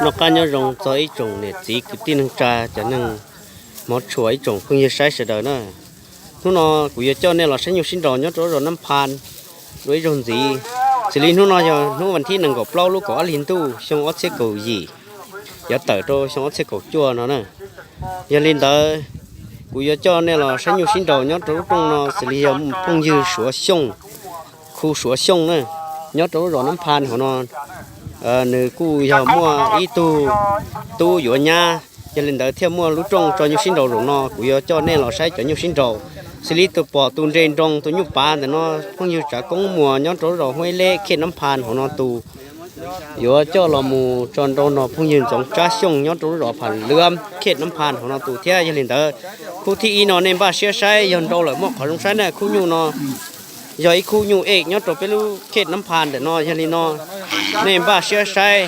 Noj qab nyob zoo txog ib tsoom niam txiv kwv tij neej tsa, cov neeg hmov tshua, ib tsoom phooj ywg saib sawv daws na. Hnub no kuv yuav coj nej los saib nyuj sib nraus nyob rau lub zos Nab Phan dua ib zaug ntxiv. Xws li hnub no yog hnub vas thib nees nkaum plaub lub kaum ob hlis ntuj xyoo ob txhiab kaum yim, yuav tawm rau xyoo ob txhiab kaum cuaj no na. Yog li ntawd, kuv yuav coj nej los saib nyuj sib nraus nyob rau lub rooj no xws li yog phooj ywg Suav Xyooj, khu Suav Xyooj na, nyob rau lub zos Nab Phan hauv no. Nws kuj yog muaj ib tug tub yuav nyab, yog li ntawd thiaj muaj lub rooj tso nyuj sib nraus zaum no. Kuv yuav coj nej los saib cov nyuj sib nraus. Xws li tus pom tus nres nroo tus nyuj pav ntawm no, phooj ywg Tsav Koob Muas nyob rau lub zos Huab Ib Leb khej Nab Phan hauv no tus. Yuav coj los mus tso nraus no phooj ywg Ntxoov Tsab Xyooj nyob rau lub zos Pham Lwab khej Nab Phan hauv no tus thiab. Yog li ntawd, khub thib ib no nej npaj siab saib, yog nraus lawm muaj qhov zoo saib na. Khub nyuj no yog ib khub nyuj ej nyob rau peb lub khej Nab Phan ntawm no. Yog li no, nej npaj siab saib,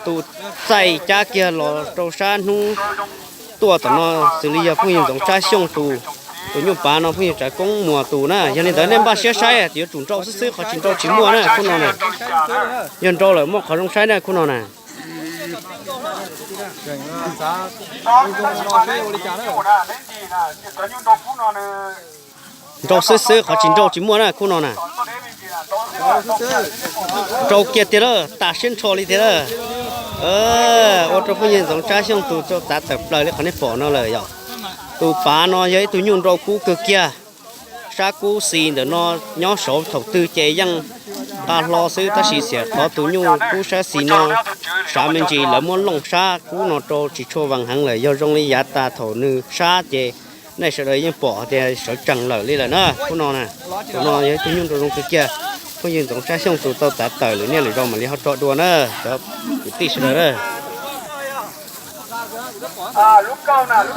tus txaij cab kiag los rau sab hnub tuaj tom no xws li yog phooj ywg Ntxoov Tsab Xyooj tus, tus nyuj pav no phooj ywg Tsav Koob Muas tus na. Yog li ntawd nej npaj siab saib, yuav tsum nraus xwb xwb, qhov tsis nraus tsis muaj na khub no na. Yog nraus lawm muaj qhov zoo saib na khub no na. Nraus xwb xwb, qhov tsis nraus tsis muaj na khub no na. Nraus kiag tiag lawm, tas siab nrho li tiag lawm. Ua rau phooj ywg Ntxoov Tsab Xyooj tus rau txav tawm plaws li qhov nej pom no lawm yom. Tus pav no yog ib tug nyuj nraus kub kawg kiag. Sab kub xis ntawm no nyob saud, thaum twg ces yeej nqa hlo xwb, tab sis xiam qhov tus nyuj kub sab xis no sav me ntsis, lawv muab looj sab kub no rau tsis tshua vas heev lawm. Yog zoo li yav tas thaum nws sab ces nej sawv daws yeej pom tias sawv tsees lawm li lawm na khub no na. Tus no yog ib tug nyuj nraus zoo kawg kiag. Phooj ywg Ntxoov Tsab Xyooj tus tau txav tawm lwm niaj lwm zaus mam li ho tso dua na cov kwv tij sawv daws na.